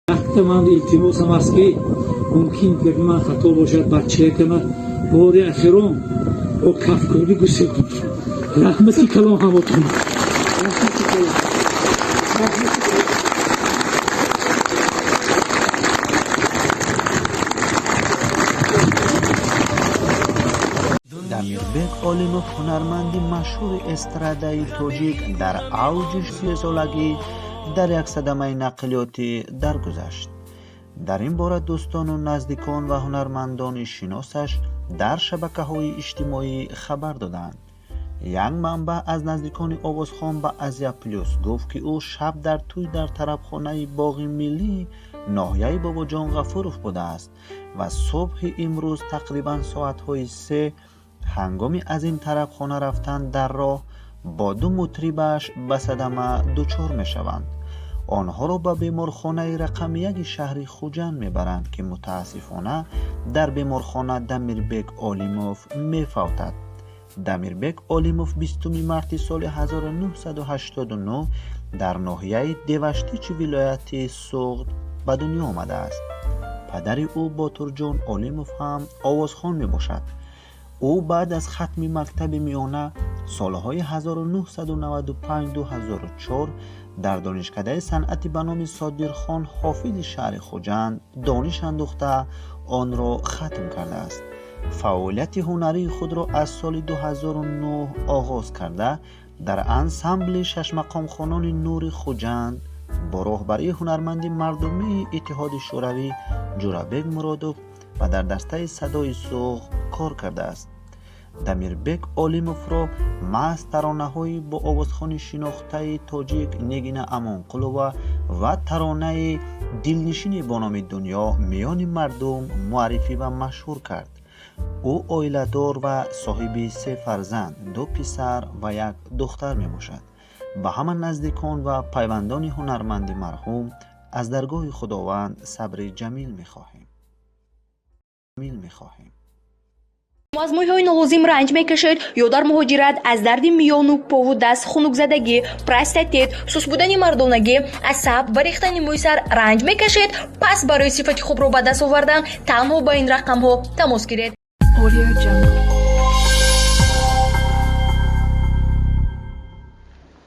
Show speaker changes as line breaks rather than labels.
Якта ман илтимосам аст, ки мумкин гапи ман хато бошад, бачаякама бори ахирон бо кафкӯбӣ гусел кунед. Раҳмати калон ҳамотон, раҳмати калон, раҳмати калон.
Дамирбек Олимов, ҳунарманди машҳури эстрадаи тоҷик, дар авҷи 30-солагӣ дар як садамаи нақлиётӣ даргузашт. Дар ин бора дӯстону наздикон ва ҳунармандони шиносаш дар шабакаҳои иҷтимоӣ хабар доданд. Як манбаъ аз наздикони овозхон ба Азия Плюс гуфт, ки ӯ шаб дар тӯй дар тарабхонаи Боғи миллии ноҳияи Бобоҷон Ғафуров будааст ва субҳи имрӯз тақрибан соатҳои 3 ҳангоми аз ин тарабхона рафтан дар роҳ бо ду мутрибаш ба садама дучор мешаванд. Онҳоро ба беморхонаи рақами яки шаҳри Хуҷанд мебаранд, ки мутаассифона дар беморхона Дамирбек Олимов мефавтад. Дамирбек Олимов 20 марти соли 1989 дар ноҳияи Деваштичи вилояти Суғд ба дунё омадааст. Падари ӯ Ботурҷон Олимов ҳам овозхон мебошад. Ӯ баъд аз хатми мактаби миёна солҳои 1995-2004 дар Донишкадаи санъати ба номи Содирхон Ҳофизи шаҳри Хуҷанд дониш андӯхта, онро хатм кардааст. Фаъолияти ҳунарии худро аз соли 2009 оғоз карда, дар ансамбли шашмақомхонони Нури Хуҷанд бо роҳбарии ҳунарманди мардумии Иттиҳоди Шӯравӣ Ҷӯрабек Муродов ва дар дастаи Садои Суғд кор кардааст. Дамирбек Олимовро маҳз таронаҳои бо овозхони шинохтаи тоҷик Нигина Амонқулова ва таронаи дилнишине бо номи Дунё миёни мардум муаррифӣ ва машҳур кард. Ӯ оиладор ва соҳиби се фарзанд, ду писар ва як духтар мебошад. Ба ҳама наздикон ва пайвандони ҳунарманди марҳум аз даргоҳи Худованд сабри ҷамил мехоҳем.
Аз мӯйҳои нолозим ранҷ мекашед ё дар муҳоҷират аз дарди миёну пову даст, хунукзадагӣ, простатит, суст будани мардонагӣ, асаб ва рехтани мӯи сар ранҷ мекашед? Пас барои сифати хубро ба даст овардан танҳо ба ин рақамҳо тамос гиред.
Audio Jungle.